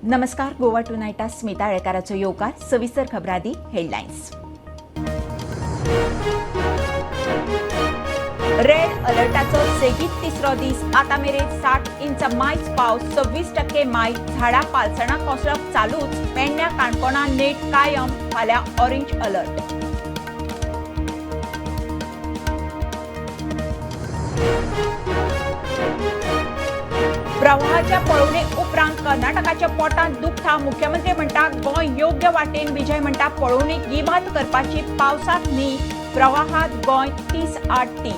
नमस्कार, गोवा टू नायटा स्मिता आळेकाराचो येवकार. सविस्तर खबरादी हेडलायन्स. रेड अलर्टाचो सेगीत तिसरो दीस. आता मेरेन 60 इंच मायज पावस, 26% मायज. झाडां पालसणां कोसळप चालूच. पेडण्या काणकोणा नेट कायम. फाल्यां ऑरेंज अलर्ट. प्रवाहाच्या पळोवणे उपरांत कर्नाटकाच्या पोटांत दुखता. मुख्यमंत्री म्हणटा गोंय योग्य वाटेन. विजय म्हणटा पळोवणी गिमात करपाची, पावसात न्ही. प्रवाहात गोंय 30-8-3.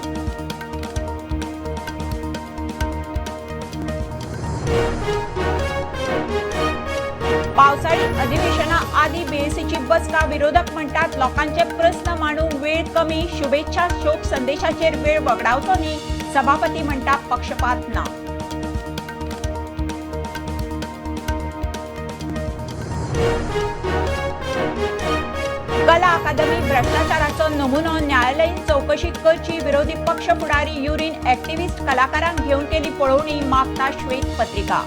पावसाळी अधिवेशना आदी बीएसीची बसका. विरोधक म्हणटात लोकांचे प्रस्न मांडूंक वेळ कमी. शुभेच्छा शोक संदेशाचेर वेळ वगडावचो न्ही. सभापती म्हणटा पक्षपात ना. कला अकादमी भ्रष्टाचाराचो नमुनो, न्यायालयीन चौकशी करची. विरोधी पक्ष फुडारी युरीन ऍक्टिव्हिस्ट कलाकारांक घेवन केली पळोवणी, मागता श्वेतपत्रिका.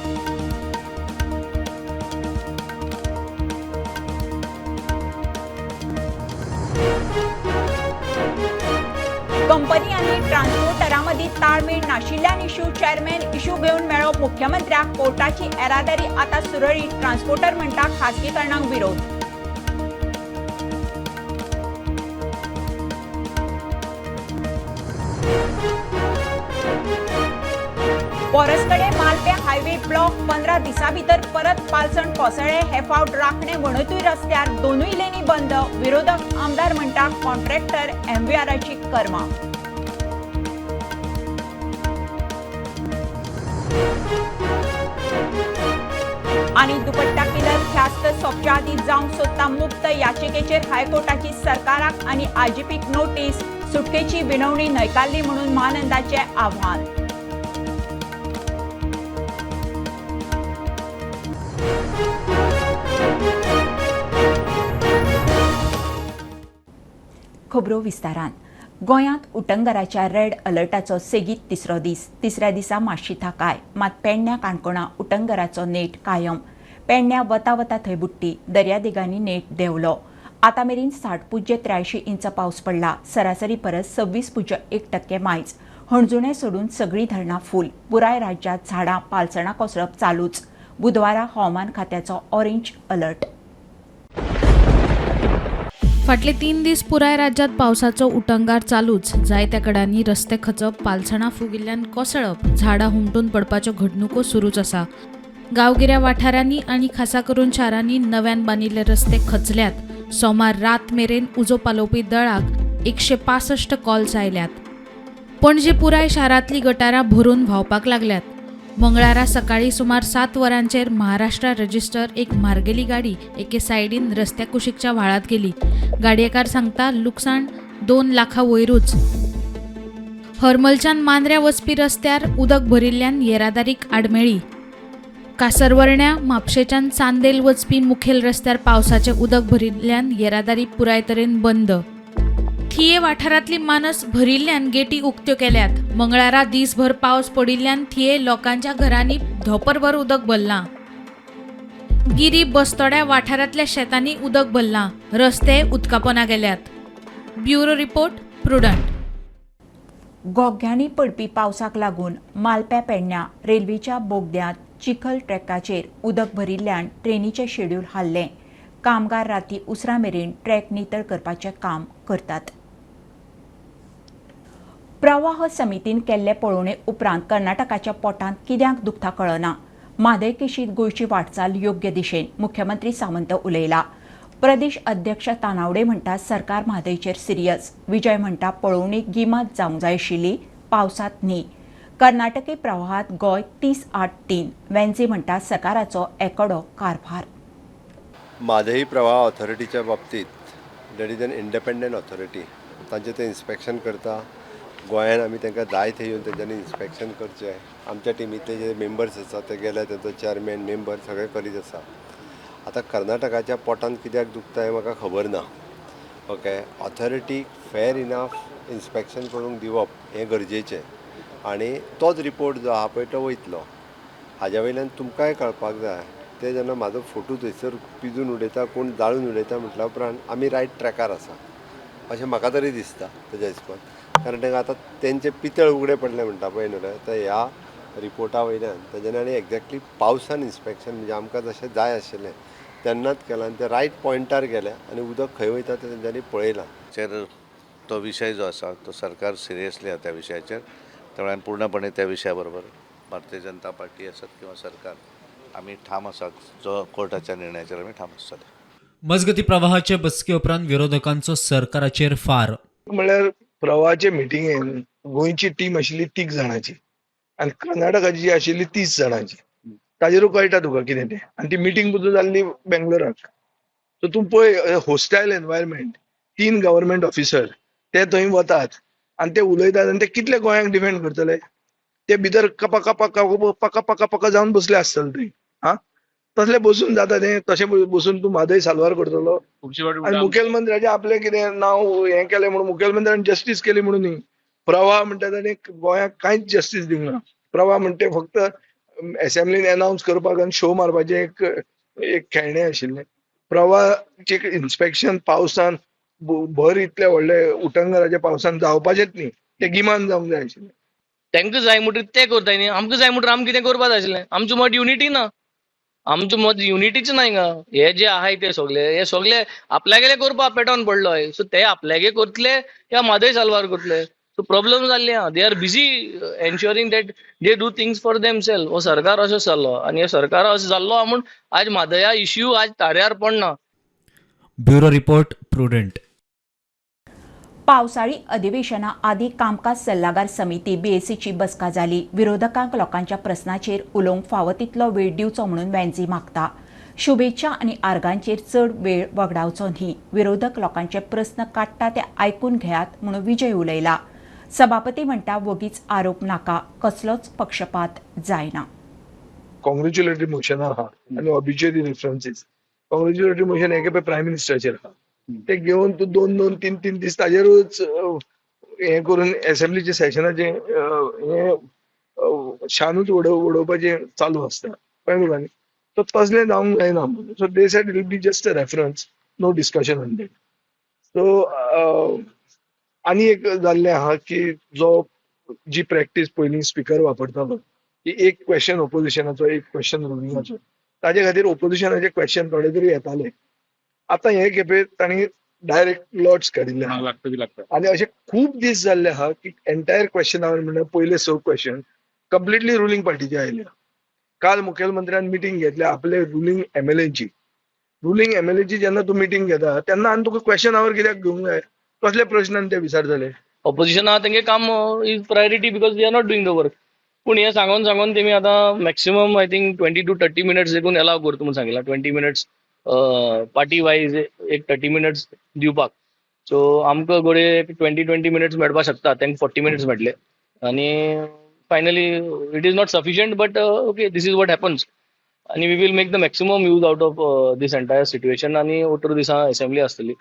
कंपनी आनी ट्रान्सपोर्टरां मदीं ताळमेळ नाशिल्ल्यान इश्यू. चेअरमॅन इश्यू घेवन मेळ्ळो मुख्यमंत्र्याक. पोर्टाची येरादारी आतां सुरळीत. ट्रान्सपोर्टर म्हणटा खासगीकरणाक विरोध. पोरसकडे मालपे हायवे ब्लॉक. 15 दिसां भितर परत पालसण कोसळ्ळें. हे फावट राखणे वणतूय रस्त्यार दोनूय लेनी बंद. विरोधक आमदार म्हणटा कॉन्ट्रॅक्टर एमव्हीआराची कर्मा. आनी दुपट्टा किलर ख्यास्त सोंपच्या आदीं जावंक सोदता मुक्त. याचिकेचेर हायकोर्टाची सरकाराक आनी आयजीपीक नोटीस. सुटकेची विनवणी न्हयकारली म्हणून महानंदाचें आव्हान. खबरो विस्तारान. गोंयांत उटंगराच्या रेड अलर्टाचो सेगीत तिसरो दीस. तिसऱ्या दिसा मातशी थाकाय, मात पेडण्या काणकोणा उटंगराचो नेट कायम. पेडण्या वता वता थंय बुडटी. दर्यादेगांनी नेट देंवलो. आतां मेरेन 60.83 इंच पावस पडला. सरासरी परस 26.1% मायज. हणजुणें सोडून सगळीं धरणां फूल. पुराय राज्यांत झाडां पालसणां कोसळप चालूच. बुधवारा हवामान खात्याचो ऑरेंज अलर्ट. फाटले 3 दीस पुराय राज्यांत पावसाचो उटंगार चालूच. जायत्या कडांनी रस्ते खचप, पालसणां फुगिल्ल्यान कोसळप, झाडां हुमटून पडपाच्यो घडणुको सुरूच आसा. गांवगिऱ्या वाठारांनी आनी खासा करून शारांनी नव्यान बांदिल्ले रस्ते खचल्यात. सोमार रात मेरेन उजो पालोवपी दळाक 165 कॉल्स आयल्यात. पणजे पुराय शारांतली गटारां भरून व्हांवपाक लागल्यात. मंगळारा सकाळी सुमार 7 वरांचेर महाराष्ट्र रजिस्टर एक मार्गेली गाडी एके सायडीन रस्त्या कुशीकच्या व्हाळांत गेली. गाडयेकार सांगता लुकसाण 2 लाखां वयरूच. हरमलच्यान मांद्र्या वचपी रस्त्यार उदक भरिल्ल्यान येरादारीक आडमेळी. कासरवर्ण्या म्हापशेच्यान चांदेल वचपी मुखेल रस्त्यार पावसाचें उदक भरिल्ल्यान येरादारी पुराय तरेन बंद. थिये वाठारांतली मानस भरिल्ल्यान गेटी उक्त्यो केल्यात. मंगळारा दीसभर पावस पडिल्ल्यान थिये लोकांच्या घरांनी धोपरभर उदक भरलां. गिरी बस्तोड्या वाठारांतल्या शेतांनी उदक भरलां. रस्ते उदकापोना गेल्यात. Bureau report, Prudent. गोग्यांनी पडपी पावसाक लागून मालप्या पेडण्या रेल्वेच्या बोगद्यांत चिखल ट्रॅकाचेर उदक भरिल्ल्यान ट्रेनीचें शेड्यूल हाल्लें. कामगार राती उसरां मेरेन ट्रॅक नितळ करपाचें काम करतात. प्रवाह समितीन केल्ले पळोवणे उपरांत कर्नाटकाच्या पोटांत कित्याक दुखता कळना. म्हादय केशीत गोंयची वाटचाल योग्य दिशेन, मुख्यमंत्री सावंत उलयला. प्रदेश अध्यक्ष तानावडे म्हणटा सरकार म्हादयचेर सिरियस. विजय म्हणटा पळोवणी गिमात जावंक जाय आशिल्ली, पावसांत न्ही. कर्नाटकी प्रवाहात गोंय 30-8-3. वेन्झी म्हणटा सरकाराचो एकोडो कारभार. म्हादई प्रवाह ऑथॉरिटीच्या बाबतीत that is an independent authority. तांचें ते इन्स्पेक्शन करता. गोंयान आमी तांकां जाय थंय येवन तेंच्यांनी इन्स्पेक्शन करचें. आमच्या टिमींतले जे मेंबर्स आसा ते गेले, तांचो चेअरमॅन मेंबर सगळे करीत आसा. आतां कर्नाटकाच्या पोटान कित्याक दुखता हें म्हाका खबर ना. ओके, ऑथॉरिटीक फेर इनफ इन्स्पेक्शन करूंक दिवप हें गरजेचें आनी तोच रिपोर्ट जो आहा पळय तो वयतलो. हाज्या वयल्यान तुमकांय कळपाक जाय ते ते जेन्ना म्हाजो फोटो थंयसर पिजून उडयता, कोण जाळून उडयता म्हटल्या उपरांत आमी रायट ट्रॅकार आसा अशें म्हाका तरी दिसता तेज्या हिसपान. कारण तांकां आतां तेंचे पितळ उगडे पडले म्हणटा पळय न्हू रे, तर ह्या रिपोर्टा वयल्यान तेज्यानी आनी एग्जॅक्टली पावसान इन्स्पेक्शन म्हणजे आमकां जशें जाय आशिल्लें तेन्नाच केलां आनी ते रायट पॉयंटार गेले आनी उदक खंय वयता तें तेंच्यांनी पळयलां. चेर तो विशय जो आसा तो सरकार सिरियसली आहा त्या विशयाचेर, त्यामुळे आमी पूर्णपणे त्या विशया बरोबर भारतीय जनता पार्टी आसत किंवा सरकार आमी ठाम आसात, जो कोर्टाच्या निर्णयाचेर आमी ठाम आसतले. मजगती प्रवाहाचे बसके उपरांत विरोधकांचो सरकाराचेर फार. म्हणल्यार प्रवाहाचे मिटिंगेन गोंयची टीम आशिल्ली 3 जाणांची आनी कर्नाटकाची जी आशिल्ली 30 जाणांची. ताजेरूय कळटा तुका कितें तें. आनी ती मिटींग सुद्दां जाल्ली बेंगलोराक. सो तूं पळय होस्टायल एनवायरमेंट, 3 गव्हर्मेंट ऑफिसर ते थंय वतात आनी ते उलयतात आनी ते कितले गोंयांक डिफेंड करतले. ते भितर कपा कपा पका पका पका जावन बसले आसतले थंय. आं, तसले बसून जाता तें, तशें बसून तूं म्हादय साल्वार करतलो. आनी मुखेलमंत्र्याचें आपलें कितें नांव हें केलें म्हणून मुखेलमंत्र्यान जस्टीस केली म्हणून न्ही. प्रवाह म्हणटा ताणें गोंयाक कांयच जस्टीस दिवंक ना. प्रवाह म्हणटा फक्त एसेंब्लीन अनावन्स करपाक आनी शो मारपाचें एक खेळणें आशिल्लें. प्रवाहाचें इन्स्पेक्शन पावसान भर इतल्या व्हडले उटंगराच्या पावसान जावपाचेंच न्ही, तें गिमान जावंक जाय आशिल्लें. तांकां जाय म्हणटकीर ते करताय न्ही, आमकां जाय म्हणटकीर आमकां कितें करपाक जाय आशिल्लें. आमचें मत युनिटी ना, आमचें मत युनिटीच ना हिंगा. हे जे आहाय ते सगळे हे सगळे आपल्यागेले करपाक पेटोवन पडलो. सो ते आपल्यागे करतले या म्हादय साल्वार करतले. सो प्रॉब्लम जाल्ली आहा. They are busy ensuring that they do things for themselves. हो सरकार असो जाल्लो आनी हे सरकार असो जाल्लो आहा म्हूण आज म्हादया इश्यू आज ताऱ्यार पडना. Bureau report, Prudent. पावसाळी अधिवेशना आदी कामकाज सल्लागार समिती बीएसीची बसका जाली. विरोधकांक लोकांच्या प्रस्नाचेर उलोवंक फावो तितलो वेळ दिवचो म्हणून वेंझी मागता. शुभेच्छा आनी आर्गांचेर चड वेळ वगडावचो न्ही. विरोधक लोकांचे प्रस्न काडटा ते आयकून घेयात म्हणून विजय उलयला. सभापती म्हणटा वगीच आरोप नाका, कसलोच पक्षपात जायना. कॉंग्रेच्युलेटरी मोशन आहा आनी ऑबिच्युअरी रेफरन्सीस. कॉंग्रेच्युलेटरी मोशन हे खेपे प्रायम मिनिस्टराचेर आहा, ते घेवन तूं 2 2 3 3 दीस ताजेरूच हें करून एसेंब्लीचे सेशनाचें हें शानूच उडोवपाचें चालू आसता. कळ्ळें तुका न्ही? सो तसलें जावंक जायना. So they said it will be just a reference, no discussion on that. So आनी एक जाल्लें आहा की जो जी प्रॅक्टीस पयलीं स्पिकर वापरतालो की एक क्वेश्चन ओपोजिशनाचो, एक क्वेश्चन रुलिंगाचो, ताजे खातीर ओपोजिशनाचे क्वेश्चन थोडे तरी येताले. आतां हे खेपे तांणी डायरेक्ट लॉट्स काडिल्ले आहा आनी अशे खूब दीस जाल्ले आहा की एंटायर क्वेश्चन our म्हणल्यार पयले 6 क्वेश्चन कंप्लिटली रुलिंग पार्टीचे आयले. काल मुखेलमंत्र्यान मिटींग घेतल्या आपले रुलिंग एमएलएची. रुलिंग एमएलएची जेन्ना तूं मिटींग घेता तेन्ना आनी तुका क्वेश्चन our कित्याक घेवंक जाय? कसले प्रश्न आनी ते विचार जाले. ऑपोजिशन आहा तेंगे काम is priority because they are not doing the work. पूण हें सांगोन सांगोन तेमी आतां maximum I think 20 to 30 minutes देखून एलाव करता म्हूण सांगिलां. 20 मिनट्स पार्टी वायज एक 30 मिनट्स दिवपाक. सो आमकां घडये 20 मिनट्स मेळपाक शकता, तांकां 40 मिनट्स मेळटले. आनी finally it is not sufficient but okay, this is what happens. आनी we will make the maximum use out of this entire situation. आनी 18 दिसां एसेंब्ली आसतली,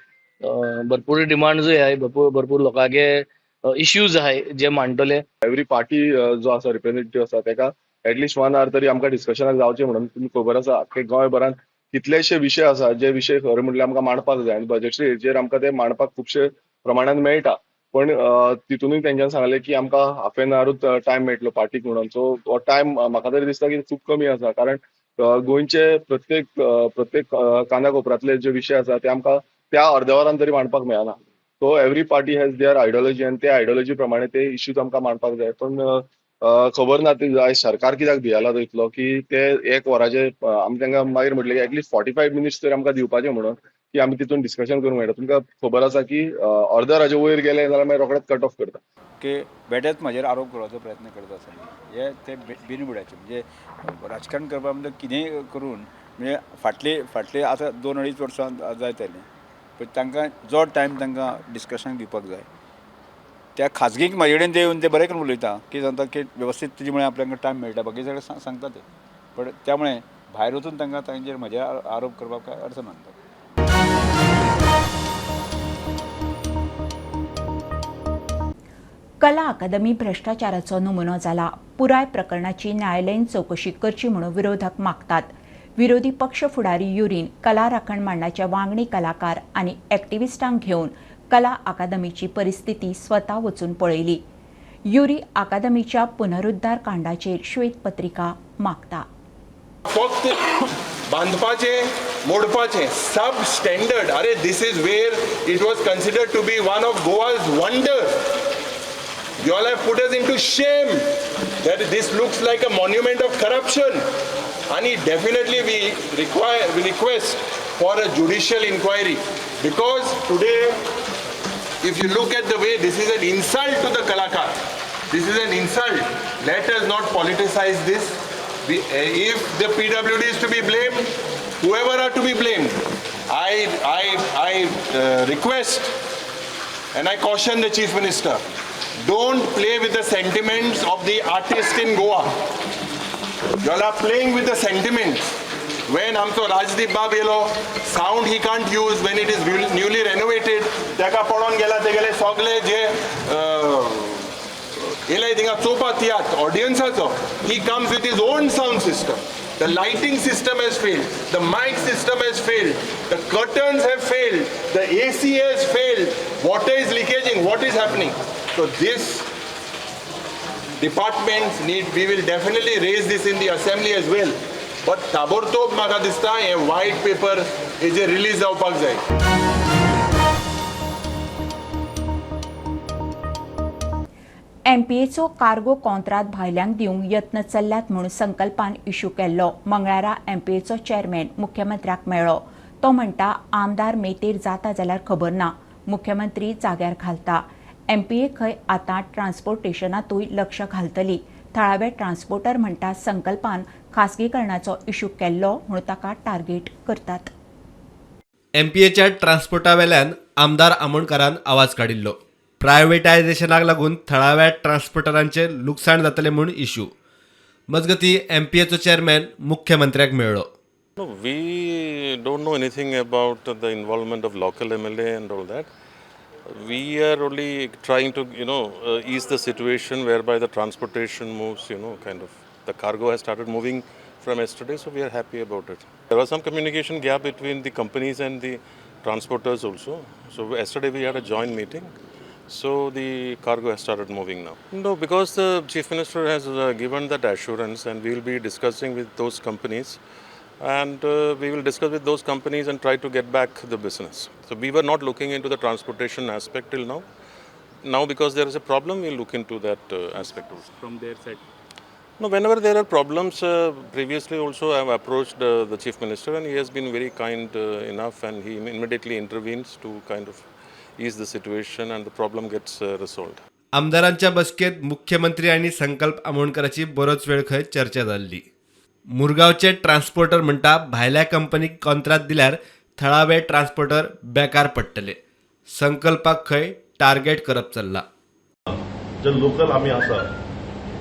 भरपूर डिमांड्सूय आहाय, भरपूर लोकांगे इश्यूज आहाय जे मांडटले. एवरी पार्टी जो आसा रिप्रेझेंटेटिव्ह आसा तेका एटलिस्ट 1 our तरी आमकां डिस्कशनाक जावचें म्हणून. तुमी खबर आसा आख्खे गोंयभरान कितलेशे विशय आसा जे विशय खरें म्हटल्यार आमकां मांडपाक जाय आनी बजेटरी हेजेर आमकां ते मांडपाक खुबशे प्रमाणान मेळटा. पण तितूनय तेंच्यांनी सांगलें की आमकां हाफ एन आवरूच टायम मेळटलो पार्टीक म्हणून. सो हो टायम म्हाका तरी दिसता की खूब कमी आसा, कारण गोंयचे प्रत्येक प्रत्येक काना कोपऱ्यांतले जे विशय आसा ते आमकां त्या अर्द्या वरान तरी मांडपाक मेळना. So every party has their ideology आनी ते आयडियोलॉजी प्रमाणे ते इश्यूज आमकां मांडपाक जाय. पण खबर ना ते सरकार कित्याक भियेला तो इतलो की ते 1 वराचे आमी तांकां मागीर म्हटलें की एटलिस्ट 45 मिनट्स तरी आमकां दिवपाचें म्हणून की आमी तितून डिस्कशन करूंक मेळटा. तुमकां खबर आसा की अर्द्या वराचे वयर गेले जाल्यार मागीर रोखडेच कट ऑफ करता. की बेठेच म्हाजेर आरोप करपाचो प्रयत्न करता आसतना हे ते बिनबुडाचे म्हणजे राजकारण करपा म्हणजे कितेंय करून म्हणजे फाटली आतां 2-2.5 वर्सां जायत आयलीं, पण तांकां जो टायम तांकां डिस्कशनाक दिवपाक जाय त्या खाजगीक म्हाजे कडेन ते येवन ते बरें करून उलयता की सांगता की वेवस्थीत तुजे मुळे आपल्याक टायम मेळटा, बाकी सगळें सांगता ते. पण त्यामुळे भायर वचून तांकां तांचेर म्हजे आरोप करपाक कांय अर्थ मानता. कला अकादमी भ्रश्टाचाराचो नमुनो जाला. पुराय प्रकरणाची न्यायालयीन चवकशी करची म्हणून विरोधक मागतात. विरोधी पक्ष फुडारी युरीन कला राखण मांडाचे वांगडी कलाकार आनी एक्टिविस्टांक घेवन कला अकादमीची परिस्थिती स्वता वचून पळयली. युरी अकादमीच्या पुनरुद्धार कांडाचेर श्वेतपत्रिका मागता. फक्त बांदपाचें मोडपाचें सब स्टँडर्ड. अरे, this is where it was considered to be one of Goa's wonder. You all have put us into shame that this looks like a monument of corruption. And definitely we request for a judicial inquiry, because today if you look at the way, this is an insult to the kalakar. This is an insult. Let us not politicize this. If the PWD is to be blamed, whoever are to be blamed, I request and I caution the Chief Minister, don't play with the sentiments of the artist in Goa. You all are playing with the sentiments. When आमचो राजदीप बाब येलो, sound he can't use when it is newly renovated. ताका पळोवन गेला तेगेले सगळे जे येयले थिंगा चोवपा तियात्र ऑडियन्साचो, he comes with his own sound system. The lighting system has failed, the mic system has failed, the curtains have failed, the AC has failed, water is leakaging. What is happening? So this departments need, we will definitely raise this in the assembly as well. But ताबडतोब म्हाका दिसता हें white paper हेजेर release जावपाक जाय. एमपीएचो cargo कॉंत्रात भायल्यांक दिवंक यत्न चल्ल्यात म्हूण संकल्पान इश्यू केल्लो. मंगळारा एमपीएचो चेअरमॅन मुख्यमंत्र्याक मेळ्ळो. तो म्हणटा, आमदार मेतेर जाता जाल्यार खबर ना, मुख्यमंत्री जाग्यार घालता. एमपीए खंय आतां ट्रान्सपोर्टेशनांतूय लक्ष घालतली. थळावे ट्रान्सपोर्टर म्हणटा, संकल्पान खासगीकरणाचो इश्यू केल्लो म्हूण ताका टार्गेट करतात. एमपीएच्या ट्रान्सपोर्टा वेल्यान आमदार आमोणकारान आवाज काडिल्लो. प्रायव्हेटायझेशनाक लागून थळाव्या ट्रान्सपोर्टरांचें लुकसाण जातलें म्हूण इश्यू. मजगतीं, एमपीएचो चेअरमॅन मुख्यमंत्र्याक मेळ्ळो. No, we don't know anything about the involvement of local MLA and all that. We are only trying to ease the situation whereby the transportation moves, kind of. The cargo has started moving from yesterday, so we are happy about it. There was some communication gap between the companies and the transporters also. So yesterday we had a joint meeting. So the cargo has started moving now. No, because the Chief Minister has given that assurance, and we will be discussing with those companies, and we will discuss with those companies and try to get back the business. So we were not looking into the transportation aspect till now. Now, because there is a problem, we'll look into that aspect also. From their side? No, whenever there are problems, previously also I have approached the Chief Minister, and he has been very kind enough, and he immediately intervenes to kind of ease the situation and the problem gets resolved. आमदारांच्या बसकेत मुख्यमंत्री आनी संकल्प आमोणकराची बरोच वेळ खंय चर्चा जाल्ली. मुरगांवचे transporter म्हणटा, भायल्या कंपनीक कॉंत्रात दिल्यार थळावे ट्रान्सपोर्टर बेकार पडटले. संकल्पाक खंय टार्गेट करप चल्लां. जे लोकल आमी आसा,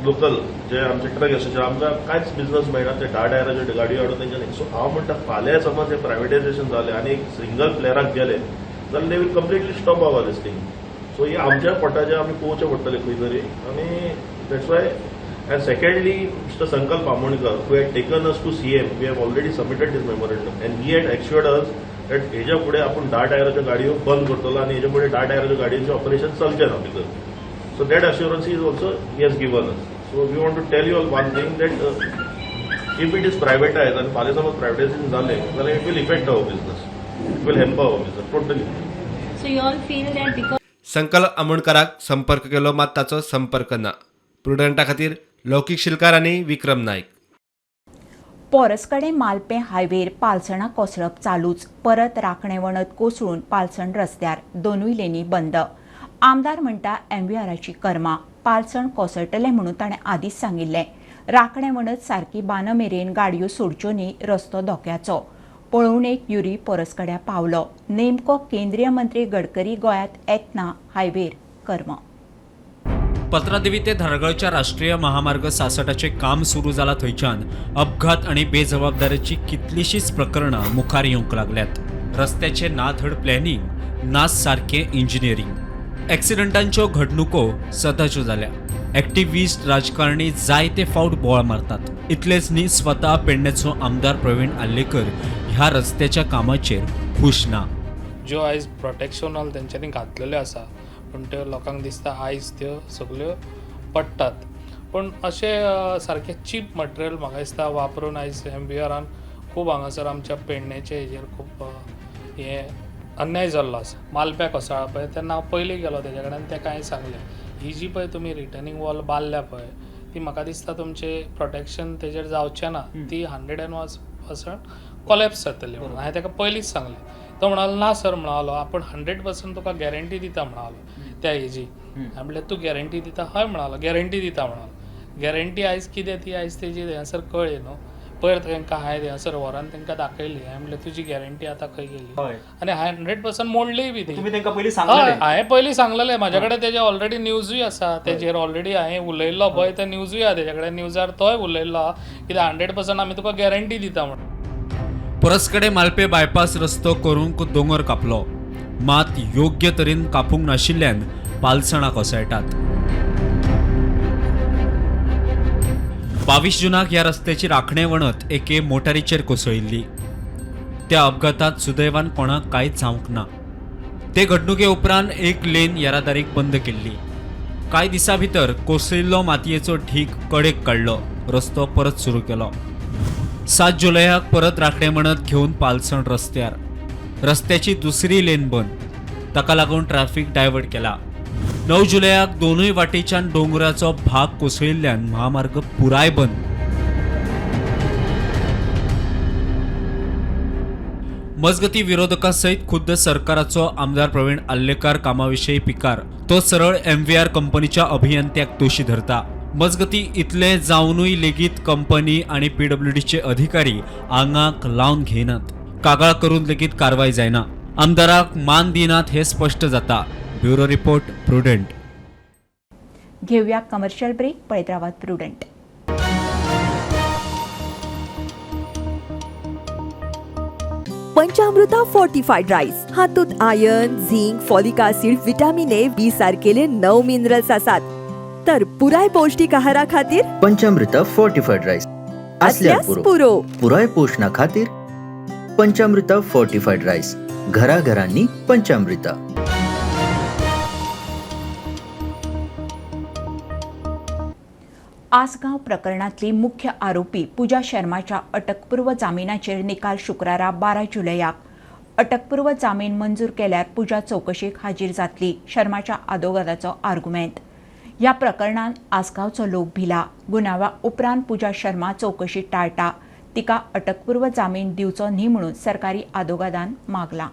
लोकल जे आमचे ट्रक एसोसिएशन, आमकां कांयच बिझनस मेळना. ते 10 टायराच्यो गाडयो हाडून तेंच्यानी. सो हांव म्हणटा, फाल्यां समज हे प्रायवेटायझेशन जालें आनी एक सिंगल प्लेयराक गेले जाल्यार they will completely stop our this thing. So हे आमच्या पोटाचें आमी पळोवचें पडटलें खंय तरी. आनी that's why, and secondly, Mister Sankalp Amonkar, who had taken us to CM, we have already submitted this memorandum and he had assured us that हेज्या फुडें आपूण 10 टायराच्यो गाडयो बंद करतलो आनी हेज्या फुडें 10 टायराच्यो गाडयांचें ऑपरेशन चलचें ना भितर. So that assurance is also he has given us. So we want to tell you all one thing, that if it is privatized and फाल्यां समज privatization जालें जाल्यार it will affect our business. It will hamper our business totally. So you all feel that because संकल्प आमोणकराक संपर्क केलो, मात ताचो संपर्क ना. प्रुडंटा खातीर लौकीक शिलकार आनी विक्रम नायक. पोरसकडे मालपें हायवेर पालसणां कोसळप चालूच. परत राखणे वणत कोसळून पालसण रस्त्यार, दोनूय लेनी बंद. आमदार म्हणटा, एमव्हीआराची कर्मा. पालसण कोसळटलें म्हणून ताणें आदींच सांगिल्लें. राखणे वणत सारकी बांद मेरेन गाडयो सोडच्यो न्ही, रस्तो धोक्याचो. पळोवणेक युरी पोरसकड्या पावलो. नेमको केंद्रीय मंत्री गडकरी गोंयांत येतना हायवेर कर्म. पत्रादेवी ते धारगळच्या राष्ट्रीय महामार्ग 66चें काम सुरू जाला थंयच्यान अपघात आनी बेजबाबदारीची कितलीशींच प्रकरणां मुखार येवंक लागल्यात. रस्त्याचें ना धड प्लॅनिंग, ना सारकें इंजिनियरींग. एक्सिडंटांच्यो घडणुको सदांच्यो जाल्या. ॲक्टिव्हिस्ट राजकारणी जायते फावट बोवाळ मारतात. इतलेच न्ही, स्वता पेडण्याचो आमदार प्रवीण आर्लेकर ह्या रस्त्याच्या कामाचेर खूश ना. ज्यो आयज प्रोटेक्शन वॉल तेंच्यांनी घातलेल्यो आसा पूण त्यो लोकांक दिसता आयज त्यो सगल्यो पडटात. पूण अशें सारकें चीप मटेरियल म्हाका दिसता वापरून आयज एमवीआरान खूब हांगासर आमच्या पेडणेचे हेजेर खूब हें अन्याय जाल्लो आसा. मालप्या कोसळ्ळा पळय तेन्ना हांव पयलीं गेलो तेज्या कडेन तेका हांवें सांगलें ही जी पळय तुमी रिटर्नींग वॉल बांदल्या पळय ती म्हाका दिसता तुमचें प्रोटेक्शन तेजेर जावचें ना, ती 101% कोलॅप्स जातली म्हणून हांवें तेका पयलींच सांगलें. तो म्हणालो ना सर म्हणालो आपूण 100% तुका गॅरंटी दिता म्हणालो त्या हेजी. हांवें म्हणलें तूं गॅरंटी दिता? हय म्हणालो गॅरंटी दिता म्हणालो. गॅरंटी आयज कितें ती आयज तेजी थंयसर कळ्ळी न्हू. पयर तांकां हांवें थंयसर व्हरोन तांकां दाखयली. हांवें म्हणलें तुजी गॅरंटी आतां खंय गेली? आनी 100% मोडलीय बी ती. तुमी तांकां पयलीं सांगलेलें? हय, हांवें पयलीं सांगलेलें. म्हाज्या कडेन तेजे ऑलरेडी न्यूजूय आसा, तेजेर ऑलरेडी हांवें उलयल्लो पळय ते न्यूजूय आसा तेज्या कडेन. न्यूजार तोय उलयल्लो आहा कित्याक 100% आमी तुका गॅरंटी दिता म्हणून. परसकडे मालपे बायपास रस्तो करूंक दोंगर कापलो, मात योग्य तरेन कापूंक नाशिल्ल्यान पालसणां कोसळटात. 22 जुनाक ह्या रस्त्याची राखणे वणत एके मोटारीचेर कोसळिल्ली. त्या अपघातांत सुदैवान कोणाक कांयच जावंक ना. ते घडणुके उपरांत एक लेन येरादारीक बंद केल्ली. कांय दिसां भितर कोसळिल्लो मातयेचो ढीक कडेक काडलो, रस्तो परत सुरू केलो. 7 जुलयाक परत राखणे वणत घेवन पालसण रस्त्यार, रस्त्याची दुसरी लेन बंद, ताका लागून ट्रॅफिक डायवर्ट केला. 9 जुलयाक दोनूय वाटेच्यान दोंगराचो भाग कोसळिल्ल्यान महामार्ग पुराय बंद. मजगती विरोधकां सयत खुद्द सरकाराचो आमदार प्रवीण आर्लेकर कामाविशीं पिकार. तो सरळ एमवीआर कंपनीच्या अभियंत्याक दोशी धरता. मजगती इतलें जावनूय लेगीत कंपनी आनी पीडब्ल्यूडीचे अधिकारी आंगाक लावन घेयनात. कागाळ करून लेगीत कारवाय जायना. आमदाराक मान दिनात हें स्पश्ट जाता. Bureau report, Prudent. घेवया कमर्शियल ब्रेक. पळयत रावात प्रुडंट. पंचामृता फोर्टिफाईड राईस हातूंत iron, zinc, folic acid, vitamin A, B सारकेले 9 minerals आसात. तर पुराय पौष्टिक आहारा खातीर पंचामृता फोर्टिफाईड राईस असल्यास पुरो. पुराय पोषणा खातीर पंचामृता फोर्टिफाईड राईस, घराघरांनी पंचामृता. आसगांव प्रकरणांतली मुख्य आरोपी पूजा शर्माच्या अटकपूर्व जामिनाचेर निकाल शुक्रारा 12 जुलयाक. अटकपूर्व जामीन मंजूर केल्यार पूजा चवकशेक हाजीर जातली, शर्माच्या आदोगादाचो आर्गुमेंत. ह्या प्रकरणांत आसगांवचो लोक भिला. गुन्यांवा उपरांत पूजा शर्मा चवकशी टाळटा. तिका अटकपूर्व जामीन दिवचो न्ही म्हणून सरकारी आदोगादान मागलां.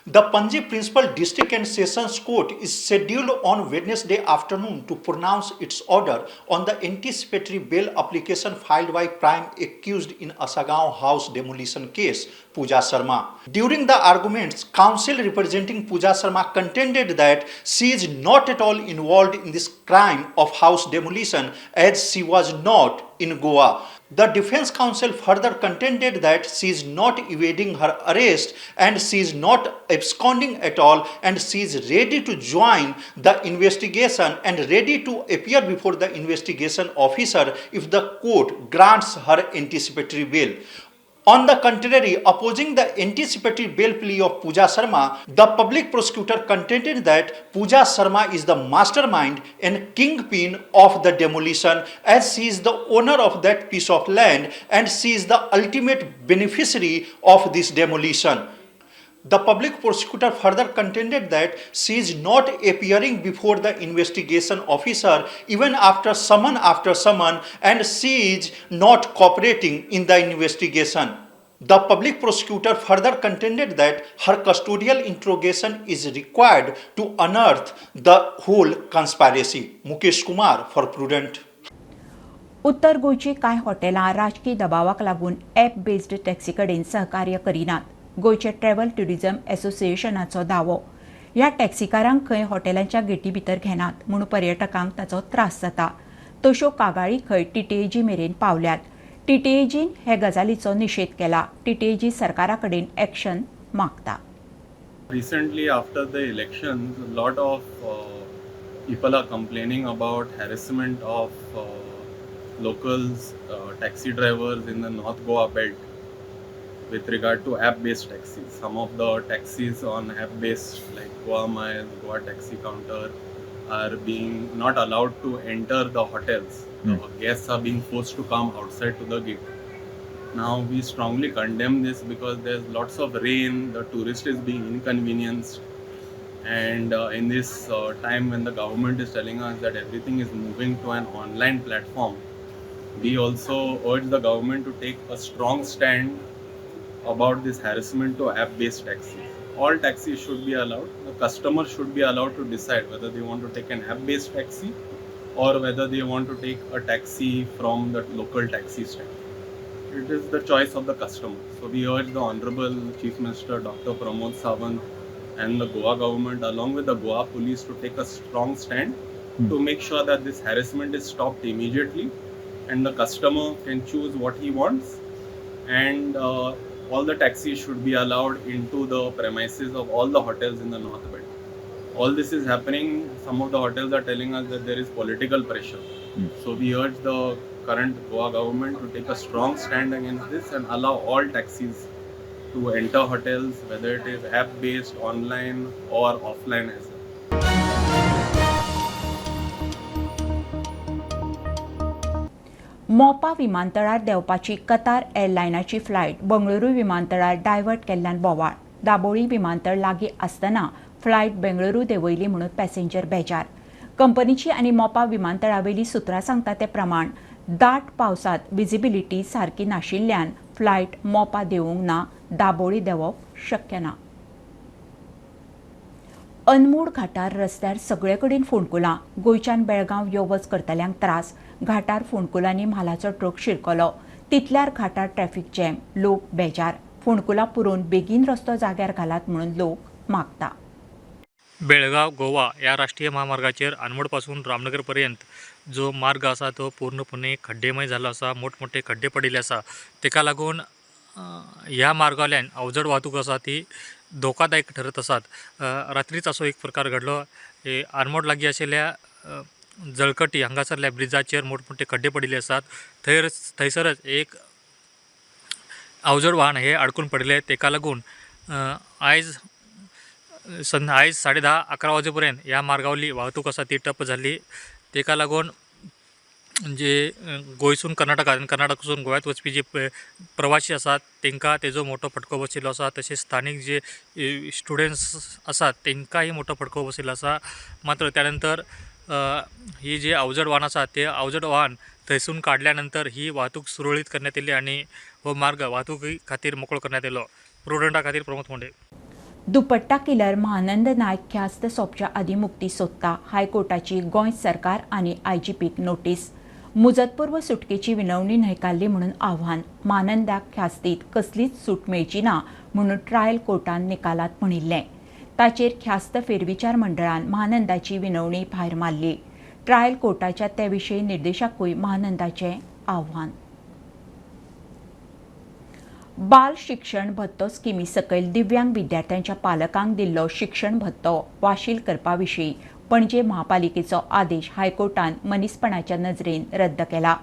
The Panji Principal District and Sessions Court is scheduled on Wednesday afternoon to pronounce its order on the anticipatory bail application filed by prime accused in Assagao house demolition case, Pooja Sharma. During the arguments, counsel representing Pooja Sharma contended that she is not at all involved in this crime of house demolition as she was not in Goa. The defense counsel further contended that she is not evading her arrest and she is not absconding at all, and she is ready to join the investigation and ready to appear before the investigation officer if the court grants her anticipatory bail. On the contrary, opposing the anticipatory bail plea of Pooja Sharma, the public prosecutor contended that Pooja Sharma is the mastermind and kingpin of the demolition, as she is the owner of that piece of land and she is the ultimate beneficiary of this demolition. The public prosecutor further contended that she is not appearing before the investigation officer even after summon and she is not cooperating in the investigation. The public prosecutor further contended that her custodial interrogation is required to unearth the whole conspiracy. Mukesh Kumar for Prudent. उत्तर गोंयची कांय हॉटेलां राजकी दबावाक लागून app based taxi कडेन सहकार्य करिनात. गोंयचे ट्रॅव्हल ट्युरिझम असोसिएशनाचो दावो. ह्या टॅक्सीकारांक खंय हॉटेलांच्या गेटी भितर घेनात म्हूण पर्यटकांक ताचो त्रास जाता. तश्यो कागाळी खंय टीटीएजी मेरेन पावल्यात. टीटीएजीन हे गजालीचो निशेध केला. टीटीएजी सरकारा कडेन एक्शन मागता. Recently, after the elections, a lot of People are complaining about harassment of locals, taxi drivers in the North Goa belt with regard to app-based taxis. Some of the taxis on app-based like GoaMiles, Goa Taxi Counter are being not allowed to enter the hotels. The guests are being forced to come outside to the gate. Now we strongly condemn this because there's lots of rain, the tourist is being inconvenienced, and in this time when the government is telling us that everything is moving to an online platform, we also urge the government to take a strong stand about this harassment to app-based taxis. All taxis should be allowed. The customer should be allowed to decide whether they want to take an app-based taxi or whether they want to take a taxi from the local taxi stand. It is the choice of the customer. So we urge the Honorable Chief Minister Dr. Pramod Sawant and the Goa government along with the Goa police to take a strong stand to make sure that this harassment is stopped immediately and the customer can choose what he wants, and all the taxis should be allowed into the premises of all the hotels in the North Belt. All this is happening. Some of the hotels are telling us that there is political pressure. So we urge the current Goa government to take a strong stand against this and allow all taxis to enter hotels, whether it is app-based, online or offline as well. Mopa विमानतळार देंवपाची Qatar एअरलायनाची flight Bengaluru विमानतळार divert केल्ल्यान बोवाळ. दाबोळी विमानतळ लागीं आसतना flight Bengaluru देंवयली म्हणून passenger बेजार. कंपनीची आनी मोपा विमानतळावेली सुत्रां सांगता ते प्रमाण दाट पावसांत विजिबिलिटी सारकी नाशिल्ल्यान फ्लायट मोपा देंवूंक ना, दाबोळी देंवप शक्य ना. अनमोड घाटार रस्त्यार सगळे कडेन फोंडकुलां. गोंयच्यान बेळगांव यो वच करतल्यांक त्रास. घाटार फोंडकुलांनी म्हालाचो ट्रक शिरकलो. तितल्यार घाटार ट्रॅफिक जॅम, लोक बेजार. फोंडकुलां पुरोवन बेगीन रस्तो जाग्यार घालात म्हणून लोक मागता. बेळगांव गोवा ह्या राष्ट्रीय महामार्गाचेर आनमोड पासून रामनगर पर्यंत जो मार्ग आसा तो पूर्णपणे खड्डेमय जाल्लो आसा. मोठमोठे खड्डे पडिल्ले आसा. तेका लागून ह्या मार्गावयल्यान अवजड वाहतूक आसा ती धोकादायक ठरत आसात. रात्रीच असो एक प्रकार घडलो. आरमोड लागीं आशिल्ल्या जळकटी हांगासरल्या ब्रिजाचेर मोठमोठे खड्डे पडिल्ले आसात. थंयसरच एक अवजड वाहन हे अडकून पडिल्लें. तेका लागून आयज 10:30-11 वाजेपर्यंत ह्या मार्गावली वाहतूक आसा ती ठप्प जाल्ली. तेका लागून जे गोंयसून कर्नाटकात आनी कर्नाटकसून गोव्यांत वचपी जे प्रवासी आसात तांकां तेजो मोठो फटको बशिल्लो आसा. तशेंच स्थानीक जे स्टुडंट्स आसात तांकांय मोठो फटको बशिल्लो आसा. मात्र त्यानंतर ही जे अवजड वाहन आसा ते अवजड वाहन थंयसून काडल्या नंतर ही वाहतूक सुरळीत करण्यात येयली आनी हो मार्ग वाहतुकी खातीर मोकळो करण्यात येयलो. प्रुडंटा खातीर प्रमोद फोंडे. दुपट्टा किलर महानंद नायक ख्यास्त सोंपच्या आदीं मुक्ती सोदता. हायकोर्टाची गोंय सरकार आनी आयजीपीक नोटीस. मुजतपूर्व सुटकेची विनवणी न्हयकारली म्हणून आव्हान. महानंदाक ख्यास्तीत कसलीच सूट मेळची ना म्हणून ट्रायल कोर्टान निकालात म्हणिल्लें. ताचेर ख्यास्त फेरविचार मंडळान महानंदाची विनवणी भायर मारली. ट्रायल कोर्टाच्या ते विशीं निर्देशाकूय महानंदाचें आव्हान. बाल शिक्षण भत्तो स्किमी सकयल दिव्यांग विद्यार्थ्यांच्या पालकांक दिल्लो शिक्षण भत्तो वाशील करपा विशीं पणजे महापालिकेचो आदेश हायकोर्टान मनीसपणाच्या नजरेन रद्द केला.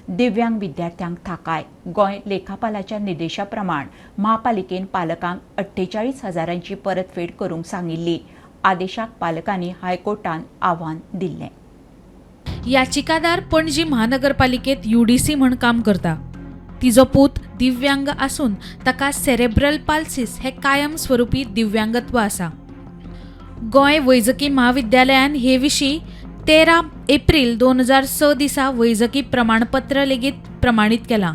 दिव्यांग विद्यार्थ्यांक थाकाय. गोंय लेखापालाच्या निर्देशा प्रमाण महापालिकेन पालकांक 48,000 परतफेड करूंक सांगिल्ली. आदेशाक पालकांनी हायकोर्टान आव्हान दिल्लें. याचिकादार पणजी महानगरपालिकेत UDC म्हण काम करता. तिजो पूत दिव्यांग आसून ताका सेरेब्रल पाल्सिस हे कायम स्वरूपी दिव्यांगत्व आसा. गोंय वैजकी म्हाविद्यालयान हे विशीं 13 एप्रिल 2006 दिसा वैजकी प्रमाणपत्र लेगीत प्रमाणीत केलां.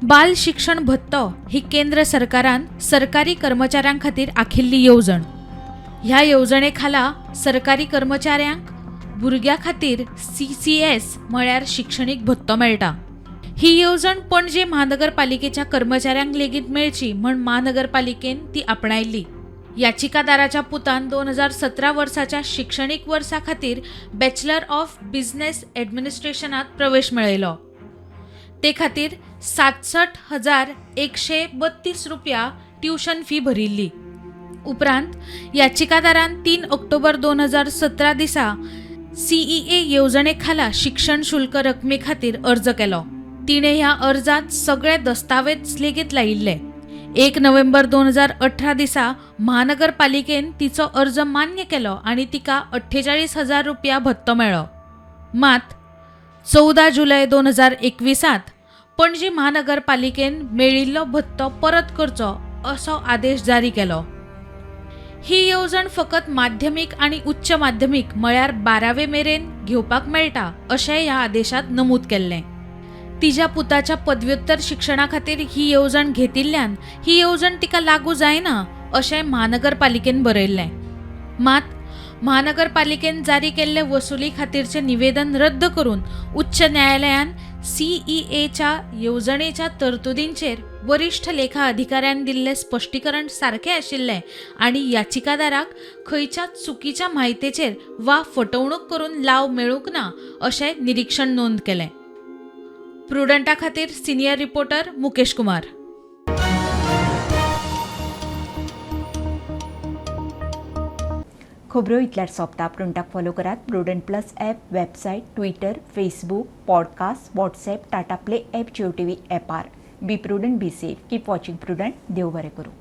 बाल शिक्षण भत्तो ही केंद्र सरकारान सरकारी कर्मचाऱ्यां खातीर आखिल्ली येवजण. ह्या येवजणे खाला सरकारी कर्मचाऱ्यांक भुरग्यां खातीर CCS म्हळ्यार शिक्षणीक भत्तो मेळटा. ही येवजण पणजे महानगरपालिकेच्या कर्मचाऱ्यांक लेगीत मेळची म्हण महानगरपालिकेन ती आपणायल्ली. याचिकादाराच्या पुतान 2017 वर्साच्या शिक्षणीक वर्सा खातीर बॅचलर ऑफ बिझनेस ॲडमिनिस्ट्रेशनात प्रवेश मेळयलो. ते खातीर 67,132 रुपया ट्युशन फी भरिल्ली. उपरांत याचिकादारान 3 ऑक्टोबर 2017 दिसा सीईए येवजणे खाला शिक्षण शुल्क रकमे खातीर अर्ज केलो. तिणें ह्या अर्जांत सगळे दस्तावेज लेगीत लायिल्ले. 1 नोव्हेंबर 2018 दिसा महानगरपालिकेन तिचो अर्ज मान्य केलो आनी तिका 48,000 रुपया भत्तो मेळ्ळो. मात 14 जुलय 2021 पणजी महानगरपालिकेन मेळिल्लो भत्तो परत करचो असो आदेश जारी केलो. ही येवजण फकत माध्यमीक आनी उच्च माध्यमीक म्हळ्यार 12वे मेरेन घेवपाक मेळटा अशें ह्या आदेशांत नमूद केल्लें. तिज्या पुताच्या पदव्युत्तर शिक्षणा खातीर ही येवजण घेतिल्ल्यान ही येवजण तिका लागू जायना अशें महानगरपालिकेन बरयल्लें. मात महानगरपालिकेन जारी केल्ले वसुली खातीरचें निवेदन रद्द करून उच्च न्यायालयान सीईएच्या येवजणेच्या तरतुदींचेर वरिश्ठ लेखा अधिकाऱ्यान दिल्लें स्पश्टीकरण सारकें आशिल्लें आनी याचिकादाराक खंयच्या चुकीच्या म्हायतेचेर वा फटवणूक करून लाव मेळूंक ना अशें निरीक्षण नोंद केलें. प्रुडंटा खातीर सिनियर रिपोर्टर मुकेश कुमार. खबरो इतल्यार सोंपता. प्रुडंटाक फॉलो करात Prudent plus app, website, Twitter, Facebook, podcast, WhatsApp, Tata Play app, Jio TV ॲपार. Be prudent, be safe, keep watching Prudent. देव बरें करूं.